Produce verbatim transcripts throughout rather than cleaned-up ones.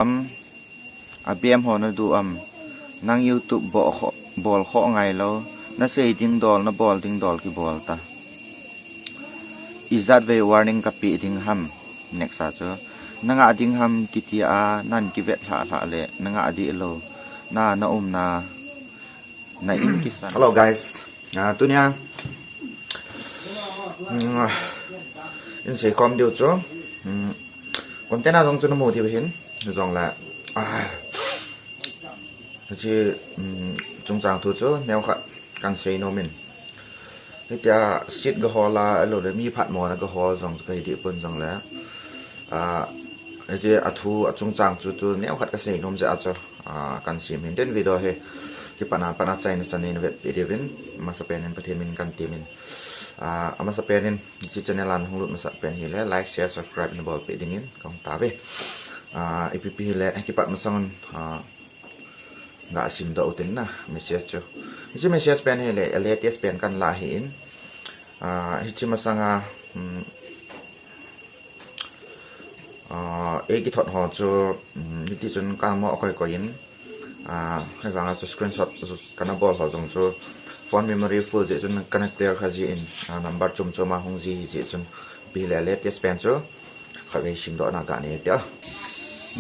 am, abem ho nadu am, nang YouTube bol kho, bol kho ngai lou, nasei ding dol, nabol ding dol kibol ta. Ijat vei warning kapeh ding ham, next a chu. Nangah ding ham kitia, nan kivet lhah lhah le, nangah dih lou, na, naumna, na in kisan. Hello guys. Ah, tunia, mm, in sei kom diu chu. Mm, content a jong chu namu diu hin. Jong la. Ah. Hiche, mm, chungchang thu chu neokhat kan sei nom in. Hitia sit gahol a, ahilou le mi phatmo na gahol jong chu kahi deh pon jong le. Ah, hiche athu achungchang chu tu neokhat kasei nom jeh a chu. Ah, kan sim hin den video hi. Kipat a, pat a chaina chan in vetpi diuvin. Amasapen in Pathen min kan temin. Ah, amasapen in, hiche channel a nahung lut masapen hile, like, share, subscribe nabol peh dingin, kahung tave. Ah, ipi pi hile, kipat masang un, ah, gasim doh utin na, message chu. Hiche message pen hile, latest pen kan la hi in. Ah, hiche masanga, um, ah, ei kithot ho chu, um, hiti chun kamo koi koi in. Ah, hivanga chu screenshot chu kana bol ho jong chu phone memory full jeh chun kana clear kha jin, ah, number chom chom a hung ji jeh chun pi le latest pen chu khatvei simdoh na kanei tia.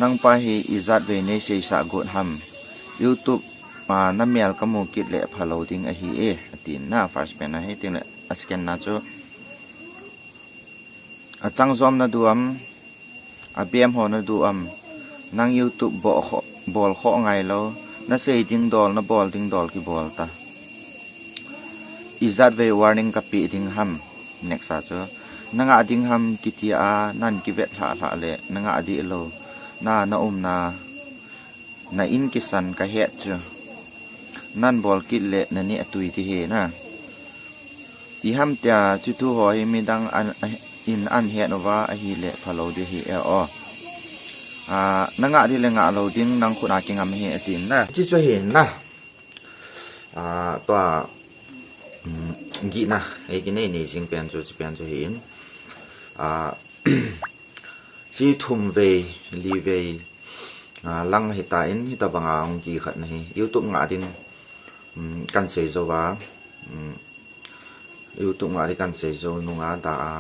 Nangpa hi ijat vei nei seisah got ham. YouTube, ah, namel kamu kit le phalou ding ahi e, atin na first pen a, hitin le a second na chu. Achang jom nadu am, abem ho nadu am, nang YouTube bol kho, bol kho ngai lou, nasei ding dol, nabol ding dol kibol ta. Ijat vei warning kapeh ding ham, next a chu. Nangah ding ham kitia, nan kivet lhah lhah le, nangah dih lou, na, naumna, na in kisan kahet chu. Nan bol kit le, naneh atui ti hi na. Iham tia, chutu ho hi midang an, a, in an het uva ahile phalou ding hi e o. Ah, nangah ding le ngah lou ding nang khut a kingam hi atin na. Hiche chu hi na. Ah, tua, um, gihna, ei kinei nei jing pen chu, hiche pen chu hi in. Ah, hiche thum vei, li vei, ah, lang hita in, hitabanga hung kikhat na hi. YouTube ngah din, um, kan sei jou va, um, YouTube ngah din kan sei jou nunga da a,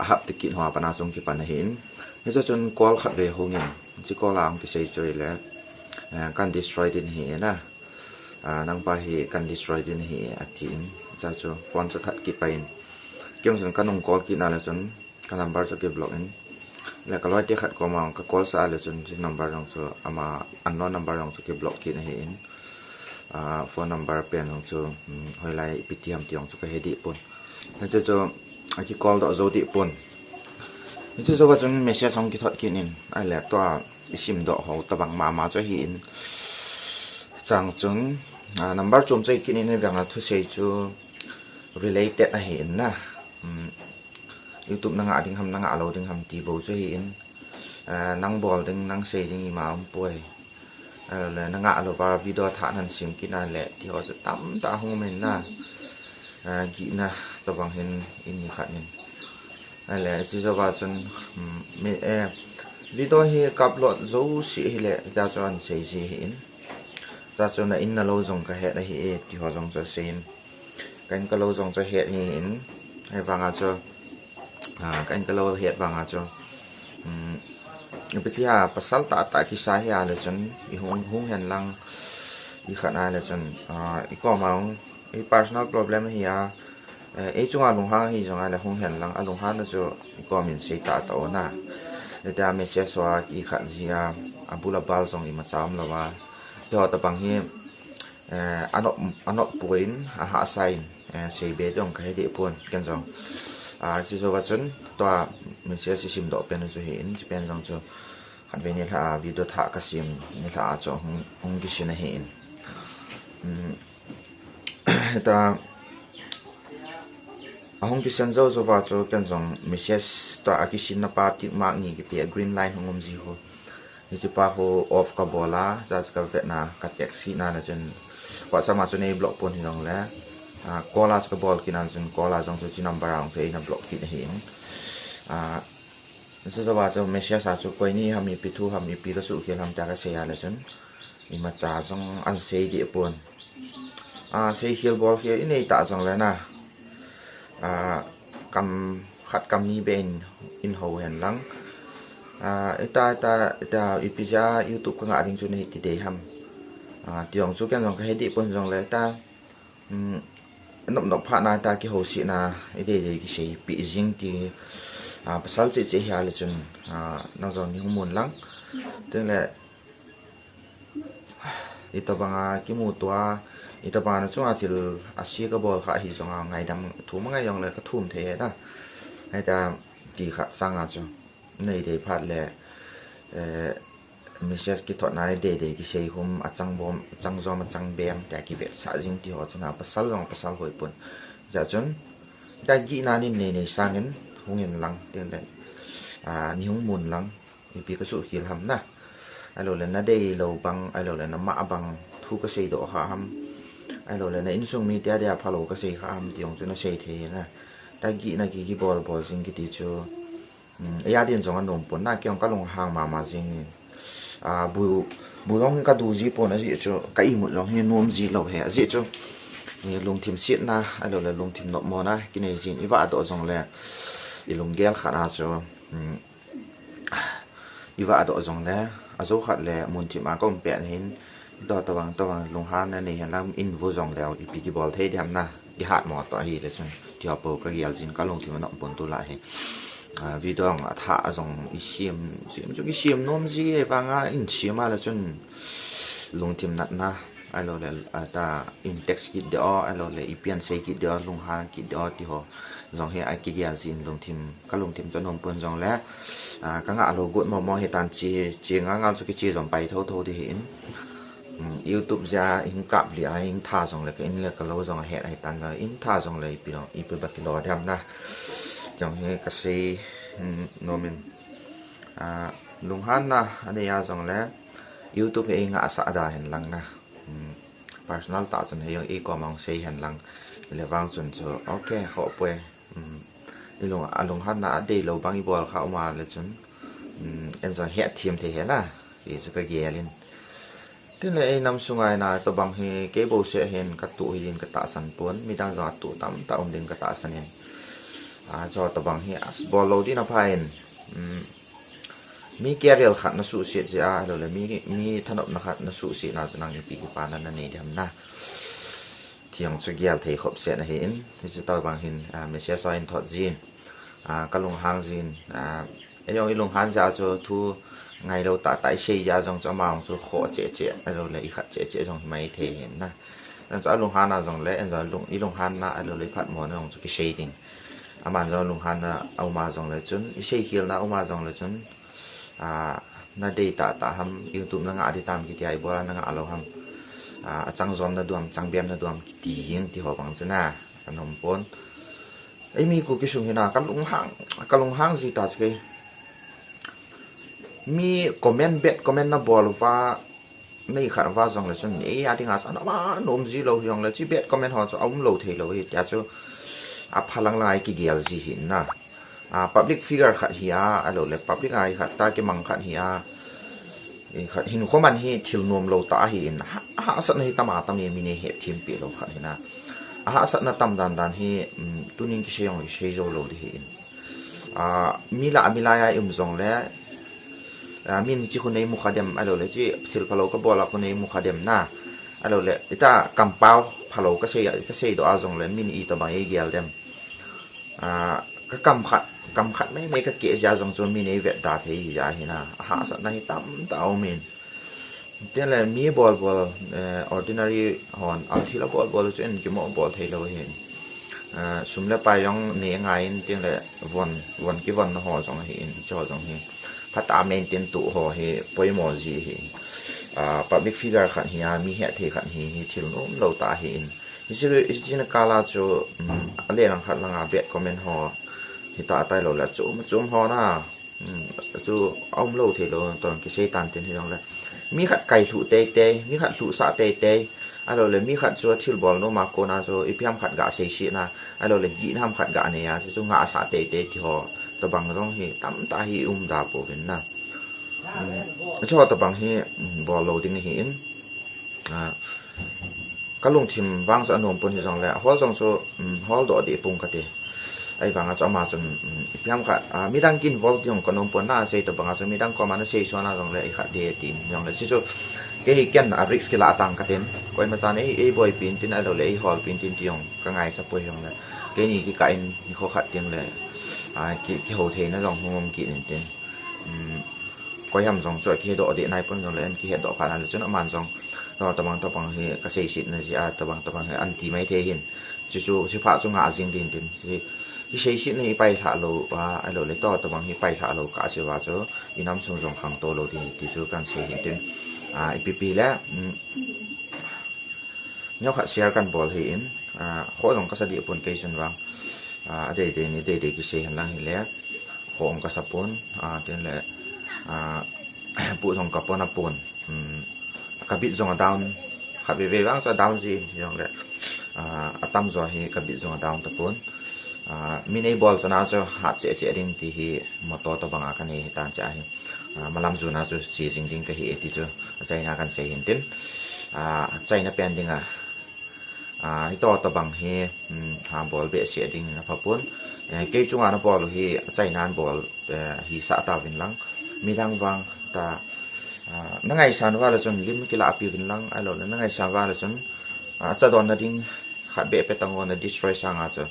ahap tikit hoa pana chung kipan ahin. Hiche chun call khatvei hung in, hiche call a hung kisei chu ile, eh, kan destroy din hi na. Ah, nangpa hi kan destroy din hi atin. Hiche chu phone chu that kit pai in. Kei chun kanung call kit na le chun, ka number chu kiblock in. Le kaloi te khat koma ka call sah le chun, hiche number jong chu ama unknown number jong chu kiblock kit ahin. Ah, phone number pen jong chu, um, hoilai ipi ti ham ti jong chu kahe deh pon. Hiche chu, aki call doh jou deh pon. Hiche jou va chun message hung kithot kit in. Ahile tua isim doh ho tabang mama chu ahin. Chang chun, ah, number chom chu akit in, hivanga thusei chu related ahin na. Um, YouTube nangah ding ham, nangah lou ding ham ti bou chu ahin. Ah, nang bol ding, nang sei ding ima um poi. Ahile, nangah louva video thah nan sim kit na le, ti ho chu tamtah hung um in na. Ah, gihna tabang hin in ni khat in. Ahile, hiche jou va chun, um, mi, eh, video hi ka upload jouse hile, hitia chu an sei ji ahin. Hitia chu na in na lou jong kahet ahi e, ti ho jong chu asei in. Ka in ka lou jong chu ahet ahin, hivanga chu, ah, ka in ka lou ahet vanga chu, um, ipi tia pasal tahtah kisa hi a le chun, ihung, hung hen lang, ikhat a le chun, ah, ikoma hung, i personal problem hi a, eh, ei chunga lunghang ahi jong a le hung hen lang, alunghang na chu ikomin sei tahtah o na. Hitia message ho a kikhat ji a, abul abal jong imacha um louva. Ti ho tabang hi, eh, anop, anop poi in, ahahsa in, eh, sei be ding kahe deh pon, ken jong. Ah, hiche jou va chun, tua message isim doh pen chu hi in, hiche pen jong chu, khatvei nilhah a video thah kasim, nilhah a chu hung, hung kisin ahin. Um, hita, ahung kisin jou jou va chu, ken jong message tua akisin na pa tick mark ni kipe a green line hung um ji ho. Hiche pa ho off kabol a, hiche chu kavet na, ka text hih na le chun, WhatsApp a chu nei block pon hi jong le, ah, call a chu kabol kit na le chun, call a jong chu hiche number a jong chu eina block kit ahin. Ah, Chu jova chu message a chu koi ni ham, ipi thu ham, ipi ka suhkhel ham tia ka sei a le chun, imacha jong an sei deh pon. A, seikhel bolkhel i nei ta jong le na, a, kam khat kam ni beh in, in hou hen lang. A, ita, ita, ita, ipi jeh a YouTube ka ngah ding chu na hi ti dei ham. A, ti jong chu ken jong ka he deh pon jong le ta, um, nop nop phat na ta kihousetna, i dei dei kisei peh jing ti, a, pasal cheh cheh hi a le chun, a, nang jong nei hung mun lang. Tin le, itobang a kimuto a, itobang a na chunga thil a sia ka bol kha hi jong a ngaidam thum a ngai jong le ka thum thei he ta. Hei ta, ti kha sang a chu. Nei dei phat le, eh, message kithot na i dei dei kisei hum a chang bom, a chang jom, a chang bem, tia kivetsah jing ti ho chu na pasal jong pasal hoi pon. Jeh chun, ta gihna nei nei sangin, hung in lang, tin le, a, nei hung mun lang, ipi ka suhkhel ham na. Ahilou le na dei lou bang, ahilou le na mah bang, thu ka sei doh kha ham. Ahilou le na insung mi tia dia phalou ka sei kha ham, ti jong chu na sei thei na. Ta gihna ki, kibol bol jing kiti chu, um, ei a din jong a nom pon na, kei jong ka lunghang mama jing in. A, bu, bu jong ka du ji pon a jeh chu, ka imut jong hi nom ji lou he. A jeh chu, eh, lungthim setna, ahilou le lungthim nopmo na, kinei jin i vah doh jong le, i lunggel khat a chu, um, i vah doh jong le, a jou khat le mun thim a ka um pet hin, to tobang, tobang lunghan na nei hen lang in vu jong le, ipi kibol thei diham na, kihat mo to hi le chun, ti ho po ka gel jin ka lungthim a nop pon tu la hi. A, video a tha a jong i siam, siam chu i siam nom ji e vang a in siam a le chun lungthim natna, ahilou le, a, ta in text kit deh o, ahilou le i pian sei kit deh o, lunghan kit deh o, ti ho. Jong hi a kigel jin lungthim, ka lungthim chu a nom pon jong le, a, ka ngah lou got mo mo hi tan chi, chi nga nga chu kichi jong pai tho tho di hi in. Um, YouTube jeh a hing kap li a, hing tha jong le ka in le ka lou jong a het a hi tan jong, in tha jong le ipi lo, ipi ba kilo diham na. Jong hi ka sei, um, nom in. A, lunghanna a nei a jong le, YouTube hi ei ngahsah da hen lang na. Um, personal tah chun hei jong ei kom a hung sei hen lang. Le vang chun chu, ok, ho poi. Um, i lung, a lunghanna a dei lou bang i bol kha um a le chun, um, en jong het thim thei hen a. Ti chu ka gel in. Tin le ei nam sunga i na tobang hi kei bou seh hin ka tuh hi din ka tahsan pon, midang jong a tuh tamtah um din ka tahsan in. A, chu tobang hi a bol lou din a pha in, um, mi career khat na suhset jeh a, ahilou le mi, mi thanopna khat na suhset na chu nang ipi kipa na na nei diham na. Ti jong chu gel thei khop set na hi in, ti chu tobang hin, a, message a in thot jin, a, ka lunghang jin, a, ei jong i lunghan jeh a chu thu ngailou tah tah i sei jeh a jong chu ama jong chu khoh cheh cheh, ahilou le i khat cheh cheh jong hi mai thei hin na. Nan chu a lunghan a jong le, en jong lung, i lunghan na, ahilou le i phatmo na jong chu kisei ding. Aman jong lunghan na a um a jong le chun, i seikhel na a um a jong le chun, a, na dei tah tah ham, YouTube na ngah di tam kiti a i bol a na ngah lou ham. A, a chang jom na duam, chang bem na duam kiti jing ti ho bang chu na, ka nom pon. Ei mi Kuki sung hi na, ka lunghang, ka lunghang ji ta chu kei. Mi comment, bad comment na bol uva, nei khat uva jong le chun, ei a dinga chu, ana ma nom ji lou hi jong le, chi bad comment ho chu, a um lou thei lou hi, tia chu, a pha lang lang a i kigel ji hi na. A, public figure khat hi a, ahilou le, public a i khat ta kimang khat hi a, i khat hin khoman hi thil nom lou ta hi in, a ha, a hahsatna hi tam a tam e, mi nei het thim peh lou khat hi na. A hahsatna tam dan dan hi, um, tunin kisei jong kisei jou lou di hi in. A, mi lah a mi lai a i um jong le, a, min chi khu nei mu kha dem, ahilou le chi thil phalou ka bol a khu nei mu kha dem na. Ahilou le, ita kampao phalou ka sei, ka sei doh a jong le, min itobang ei gel dem. A, ka kam khat, kam khat mai mai ka keh jeh a jong chu min ei vet da thei jeh a hi na. A hahsatna hi tamtah a um in. Tin le mi bol bol, eh, ordinary hon, a thil a bol bol chu en kimoh bol thei lou hi. Eh, sum le pai jong nei ngai in, tin le von, von kivon na ho jong hi in, chu jong hi. Phatah a maintain tu ho hi, poimo ji hi. Ah, public figure khat hi a, mi het thei khat hi, hi thil nom lou ta hi in. Hichi, hichi na kal a chu, um, a le lang khat lang a bad comment ho, hi ta tai lou le, chum, chum ho na. Um, chu a um lou thei lou, ton kisei tan tin hi jong le. Mi khat kai lhuh tei tei, mi khat lhuh sah tei tei, ahilou le mi khat chu a thil bol nom a kon a chu ipi ham khat ga sei sih na, ahilou le gihna ham khat ga nei a, chu, chu ngah sah tei tei ti ho, tobang jong hi tamtah hi umda pouvin na. Um, hiche ho tobang hi, um, bol lou ding ahin. Ah, kalungthim vang chu anom pon hijongle, ahol jong chu, um, holdoh deh pong kate. Ahivanga chu ama chun, um, ipi ham khat, ah, midang ki involve ding kanom pon na, asei tobanga chu midang koma nasei suh na jongle ikhat ding tin jongle. Hichu kei hi ken a risk kila tang katin. Koima chan ei, eiboipi intin ahiloule eiholpi intin ti jong kangaisah poi jongle. Keini kikah in nikho khat tengle, ah, ki, kihou theina jong hung um kit intin. Um, koiham jong chu akihedoh deh nai pon jongle, an kihedoh phat nale chun aman jong, to, tobang tobang hi kaseisetna jeh a, tobang tobang hi anti mai thei hin. Chuchu, chuphat chu ngah jing ding tin. Hi, kiseisetna hi pailhah lou, a, ahiloule to, tobang hi pailhah lou kah a chu, inam sung jong khangtou lou ding ti chu kahin sei hin tin. Ah, ipi pi le, um, neokhat share kahin bol ahin, ah, khoh jong kasa deh pon kei chun vang. Ah, adeidei ni, deidei kisei hen lang hile, khoh jong kasa pon, ah, tin le, ah, puh jong kapona pon. Um, kabit jong adown, khatvei vei vang chu adown jin jongle, ah, atamjo hi kabit jong adown tapon. Ah, min eibol chana chu hat cheh cheh ding ti hi motto tobanga kanei hitan cheh ahi. Ah, malam jona chu che jing ding kahi e ti chu achaina kahin sei hin tin. Ah, achaina pen dinga, ah, hito tobang hi, um, habol behseh dingin aphapon. Eh, kei chunga nabol u hi achaina nabol, eh, hisah tauvin lang. Midang vang ta, ah, nangaisan uva le chun lim kilahpi uvin lang, ahiloule nangaisan uva le chun, ah, achadonna ding khat beh pe tango, nadestroy sanga chu.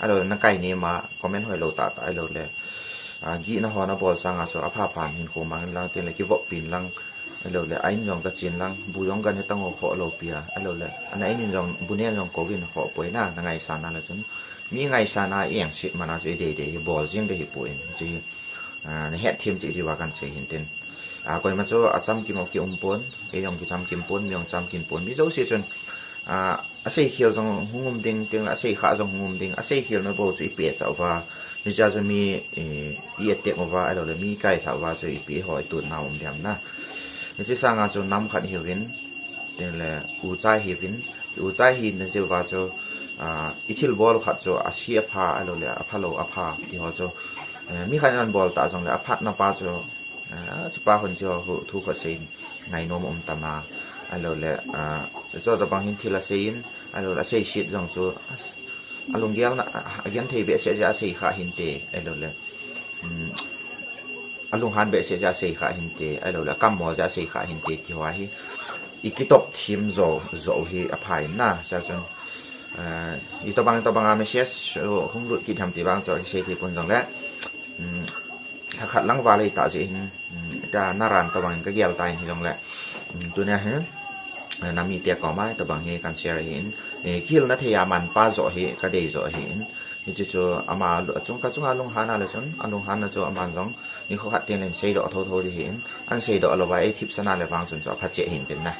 Ahiloule nakainem a comment hoilou tahtah ahiloule, ah, gihna ho nabol sanga chu apha phan hinkho mangin lang, tin le kivoppi in lang. Ahiloule a in jong kachen lang, bu jong kahe tango khoh loupi a. Ahiloule ana in in jong, bu nen jong kouvin khoh poi na, nangaisan a le chun. Mi ngaisana iengset mana chu ideidei hi bol jeng ding hipon, hiche hi, ah, nahetthem cheh diuva kahin sei hin tin. Ah, koima chu achamkim a kium pon, ei jong kichamkim pon, mi jong chamkim pon. Mi jouse chun, ah, aseikhel jong hung um ding, tin le aseikhah jong hung um ding, aseikhelna bou chu ipehcha uva, hichea chu mi, eh, i attack uva, ahiloule mi kailhah uva chu ipi hoi tun na um diam na. Hiche sanga chu nam khat hiuvin, tin le uchai hiuvin, uchai hina jeh uva chu, ah, ithilbol khat chu ase apha, ahiloule aphalou apha ti ho chu, eh, mi khat in anabol ta jongle aphatna pa chu, ah, chupa hon chu thu khat sei ngainom um tama, ahiloule, ah, hiche tobang hin thil asei in, ahiloule aseiset jong chu, alunggelna, ah, agenthei behseh jeh a aseikhah hinte, ahiloule, um, alunghan behseh jeh a aseikhah hinte, ahiloule akammo jeh a aseikhah hinte ti ho hi ikitop them jo, jo hi apha in na, chua chun, eh, itobang, itobanga message, uh, hung lut kit ham ti vang chu akisei thei pon jongle, um, lhakhat lang val ahitah jeh hin, um, ta naran tobangin kagel tan hijongle, um, tunia hin, eh, namite koma tobang hi kahin share ahin, eh, kihilna thei a manpa joh hi kadei joh ahin, hiche chu ama lu-, achung, kachunga lunghan a le chun, alunghanna chu aman jong nikho khat tengle seidoh thotho ding ahin, ahin seidoh louva ei thipsan a le vang chun chu apha cheh hin tin na.